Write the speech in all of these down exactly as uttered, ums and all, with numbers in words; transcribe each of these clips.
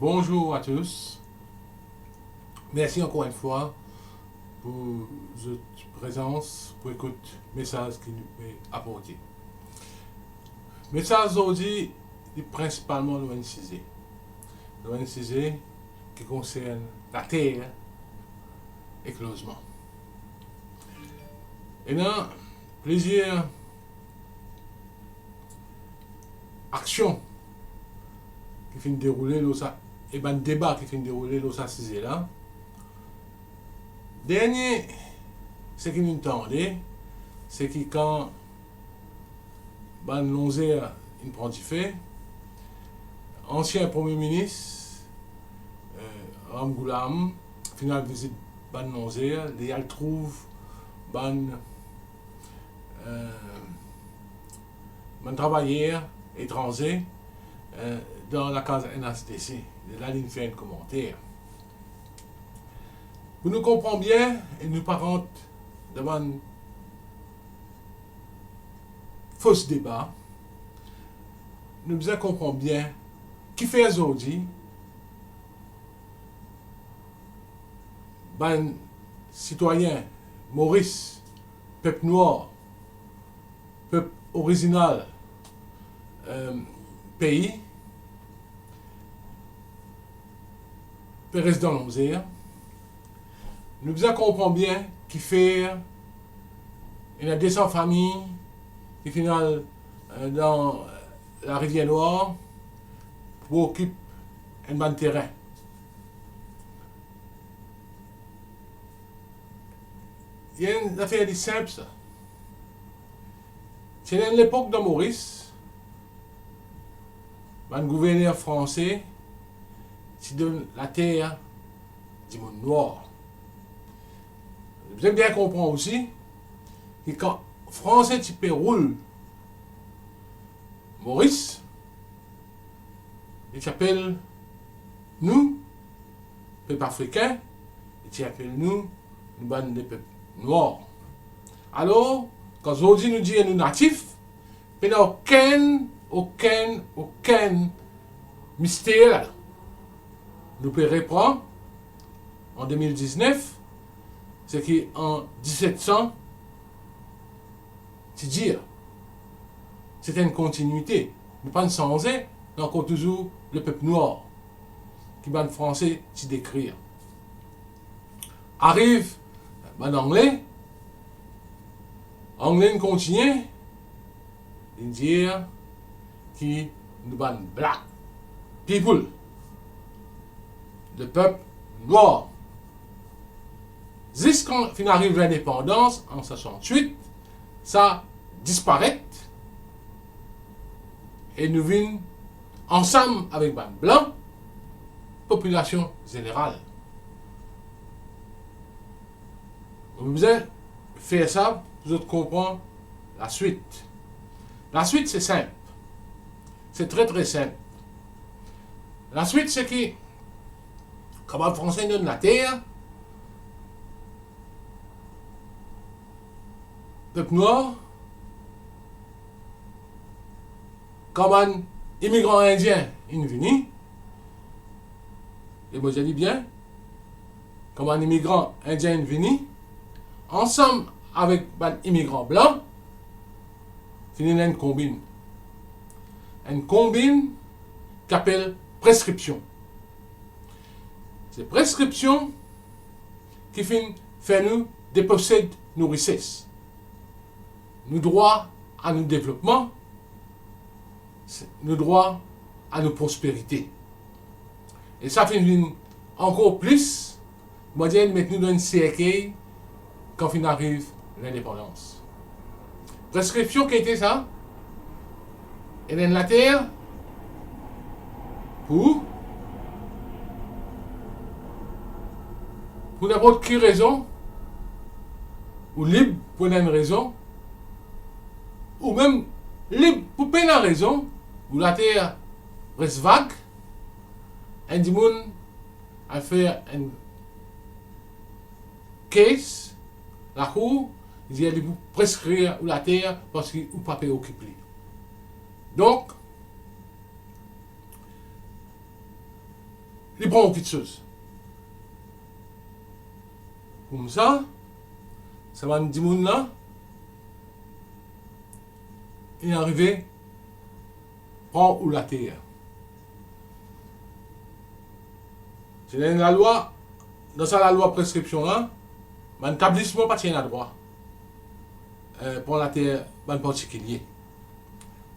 Bonjour à tous. Mersi ankor enn fwa pou zot prezans, pou ekout mesaz ki nou pe aporte. Mesaz zordi, li prinsipalman lor enn size. Lor enn size ki konsern later ek lozman. Ena plizier aksion ki finn deroule lor sa, e bann deba ki finn deroule lor sa size la. Dernie seki nou tande, seki kan bann Lonzer inn pran dife, ansien Premie Minis, eh, Ramgoolam, finn al vizit bann Lonzer, li al trouv bann, eh, bann travayer etranze, eh, dan lakaz N H D C. E la, linn fer enn komanter. Pou nou konpran bien e nou pa rant dan bann fos deba, nou bizin konpran bien kifer zordi bann sitwayin Moris, pep nwar, pep orizinal, eh, pei, pe res dan lamizir. Nou bizin konpran bien kifer ena de san fami ki finn al, eh, dan Larivier Nwar pou okip enn bann terin. Li enn zafer li sinp sa. Ti ena enn lepok dan Moris, bann gouverner franse ti donn later dimoun nwar. Bizin bien konpran osi ki kan Franse ti pe roul Moris, li ti apel nou pep afrikin, li ti apel nou, nou bann lepep nwar. Alor, kan zordi nou dir nou natif, pena okenn, okenn, okenn mister ladan. Nou pe repran an de mil diznef seki an diset san ti dir. Se enn kontinwite. Nou pa'nn sanze, nou ankor touzour lepep nwar ki bann Franse ti dekrir. Ariv bann Angle, Angle inn kontigne, inn dir ki nou bann black people, lepep nwar. Zis kan finn ariv lindepandans an swasant-wit, sa disparet e nou vinn ansam avek bann blan, popilasion zeneral. Mo bizin fer sa pou zot konpran laswit. Laswit se sinp. Se tre, tre sinp. Laswit seki kan bann Franse donn later, pep nwar, kan bann imigran indien inn vini, e mo dir li bien, kan bann imigran indien inn vini, ansam avek bann imigran blan, finn ena enn konbinn. Enn konbinn ki apel preskripsion. Se preskripsion ki finn fer nou deposed nou rises, nou drwa a nou devlopman, nou drwa a nou prosperite. E sa finn vinn ankor plis, mo dir, met nou dan enn serkey kan finn ariv lindepandans. Preskripsion ki ete sa? Ena enn later pou, pou ninport ki rezon, ou lib pou ena enn rezon, ou mem lib pou pena rezon, ou later res vag, enn dimoun al fer enn case, lakour, dir li pou preskrir ou later parski ou pa pe okip li. Donk, li pran ou kitsoz. Koumsa, sa bann dimoun la, li arive pran ou later. Se dan lalwa, dan sa lalwa preskripsion la, bann tablisman pa ti ena drwa, eh, pran later bann partikilie.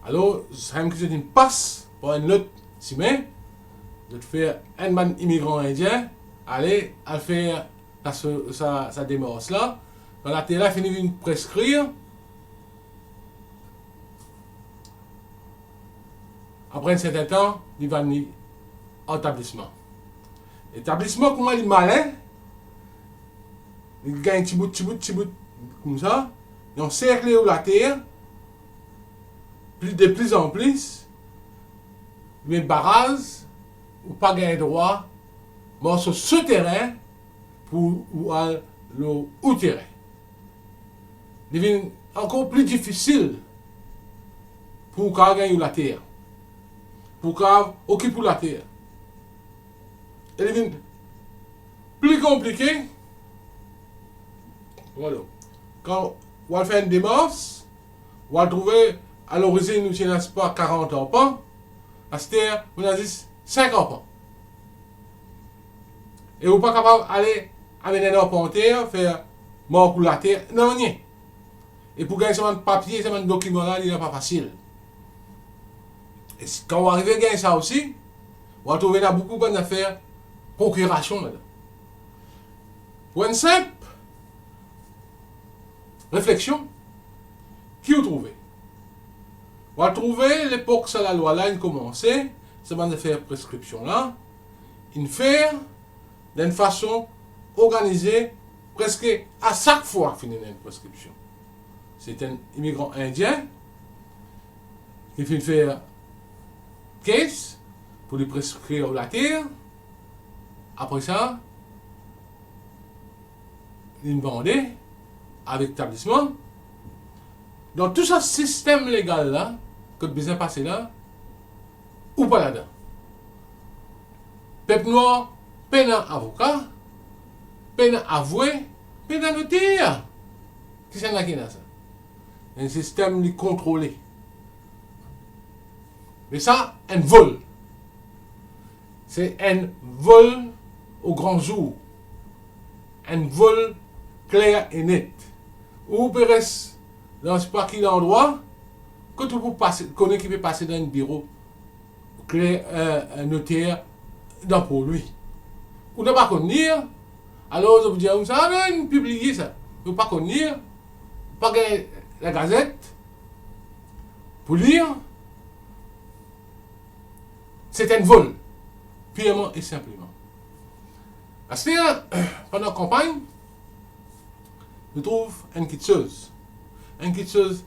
Alor, samem ki zot inn pas par enn lot sime, zot fer enn bann imigran indien ale, al fer sa, sa, sa demars la. Kan later la fini vinn preskrir, apre enn sertin tan, li vann li ar tablisman. Tablisman, kouma li malin, li gagn tibout, tibout, tibout, koumsa, li anserkle ou later, pli, de pli an pli, li met baraz, ou pa gagn drwa mars lor so terin pou ou al lor ou terin. Li vinn ankor pli difisil pou ou kav gagn ou later, pou ou kav okip ou later. E li vinn pli konplike. Vwala. Kan ou al fer enn demars, ou al trouve, a lorizinn ou ti ena, sepa, karant arpan, aster ou ena zis sink arpan. E ou pa kapav ale amenn enn arpanter, fer mark ou later, nanye. E pou gagn sa bann papie, sa bann dokiman la, li pa fasil. E si, kan ou arive gagn sa osi, ou al trouve ena boukou bann zafer prokirasion ladan. Pou enn sinp refleksion, ki ou trouve? Ou al trouve lepok sa lalwa la inn koumanse, sa bann zafer preskripsion la inn fer dan enn fason organize, preske a sak fwa finn ena enn preskripsion. Se enn imigran indien ki finn fer kes pou li preskrir ou later. Apre sa, linn vande avek tablisman. Dan tou sa sistem legal la, kot bizin pase la, ou pa ladan. Pep nwar pena avoka, pena avwe, pena noter. Kisannla ki ena sa? Enn sistem li kontrole. Me sa, enn vol. Se enn vol o gran zour. Enn vol kler e net. Ou pe res dan sepa ki landrwa, kot ou pou pase, kone ki pe pase dan enn biro kler, eh, noter dan Porlwi. Ou napa konn lir, alor zot pou dir ou sa, "Ah non, inn pibliye sa." Ou pa konn lir, pa gagn lagazet pou lir. Se enn vol, pirman e sinpleman. Aster, pandan kanpagn, nou trouv enn kitsoz. Enn kitsoz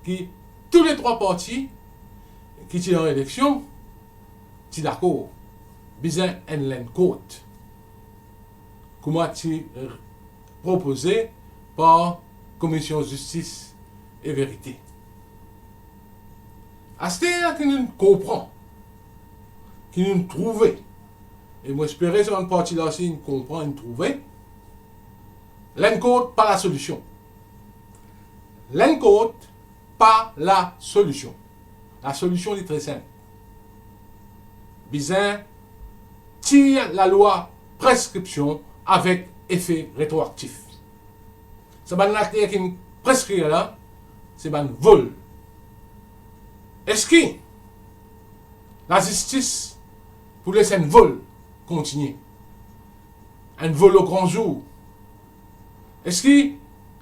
ki tou le trwa parti ki ti dan eleksion ti dakor, bizin enn Land Court, kouma ti propoze par Komision Zistis e Verite. Aster ki nou konpran, ki nou trouve, e mo espere sa bann parti la osi inn konpran, inn trouve, Land Court pa lasolision. Land Court pa lasolision. Lasolision li tre sinp. Bizin tir lalwa preskripsion avek efe retroaktif. Sa bann later ki inn preskrir la, se bann vol. Eski lazistis pou les enn vol kontinie? Enn vol o gran zour? Eski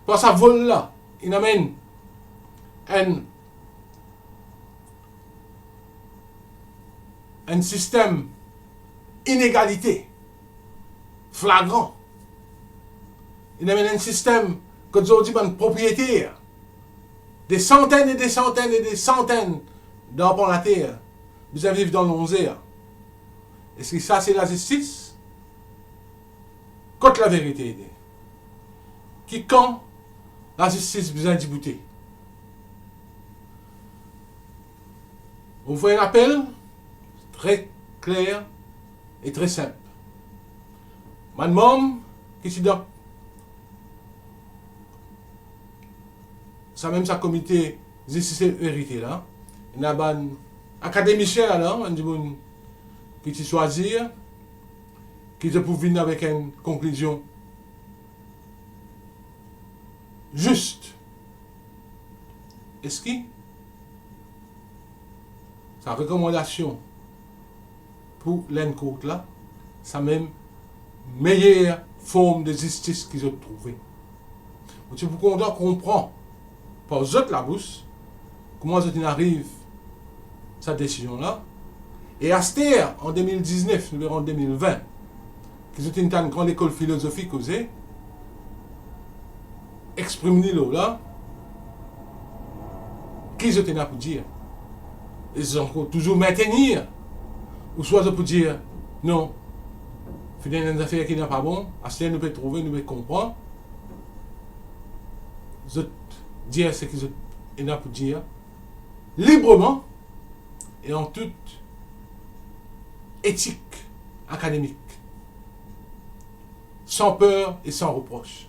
par sa vol la, inn amenn enn, enn sistem inegalite flagran? Inn amenn enn sistem kot zordi bann propriyeter, de santenn e de santenn e de santenn darpan later, bizin viv dan lonzer. Eski sa se lazistis? Kot laverite ete? Ki kan lazistis bizin diboute? Mo fer enn apel tre kler e tre sinp. Bann manm ki ti dan samem sa komite Zistis e Verite la, ena bann akademisien ladan, bann dimoun ki ti swazir ki zot pou vinn avek enn konklizion zis. Eski sa rekomandasion pou Lions Court la, samem meyer form de zistis ki zot trouve? Mo ti pou kontan konpran par zot labous kouma zot inn ariv sa desizion la. E aster, an de mil diznef, nou pe rant de mil vin, ki zot inn tann Gran Lekol Filozofi koze, exprim li lor la, ki zot ena pou dir? E zot ankor touzour mintenir, ouswa zot pou dir, non, finn ena enn zafer ki ena pa bon, aster nou pe trouve, nou pe konpran, zot dir seki zot ena pou dir libreman e an tout etik akademik, san per e san repros.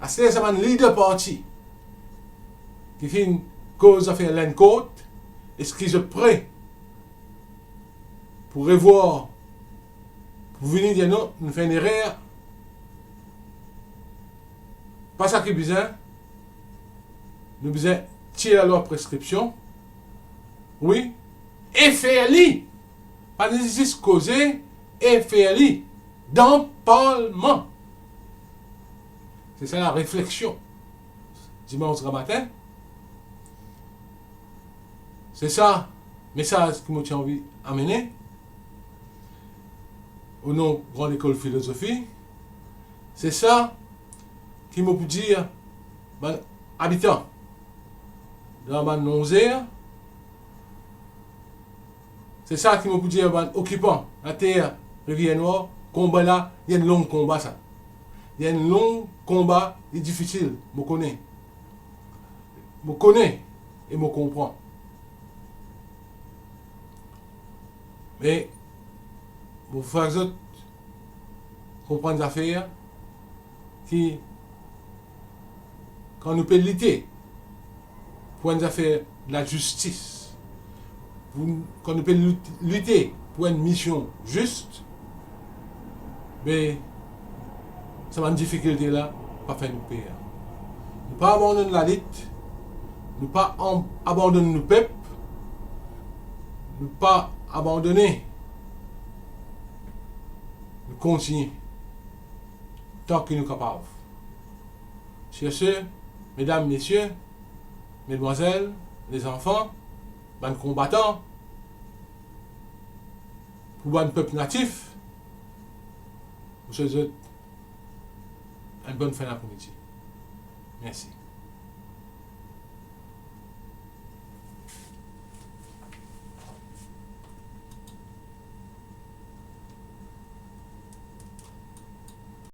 Aster sa bann lider parti ki finn koz zafer Lions Court, eski zot pre pou revwar, pou vini dir non, nou fer enn erer, pa sa ki bizin, nou bizin tir lalwa preskripsion, wi, e fer li, pa zis koze, e fer li dan parlman. Se sa larefleksion dimans gramatin. Se sa mesaz ki mo ti anvi amene o non Gran Lekol Filozofi. Se sa ki mo pou dir bann abitan dan bann Lonzer. Se sa ki mo pou dir bann okipan later Rivier Nwar, konba la, li enn long konba sa. Li enn long konba, li difisil, mo kone. Mo kone e mo konpran. Me mo fer zot konprann zafer ki kan nou pe lite pou enn zafer lazistis, pou, kan nou pe lut-, lite pou enn mision zis, be, sa bann difikilte la pa fer nou per. Nou pa abandonn lalit, nou pa an-, abandonn nou pep, nou pa abandone, nou kontigne tan ki nou kapav. Sir se, medam, mesie, medmwazel, lezanfan, bann konbatan, pou bann pep natif, mo swet zot enn bonn fin lapre-midi. Mersi.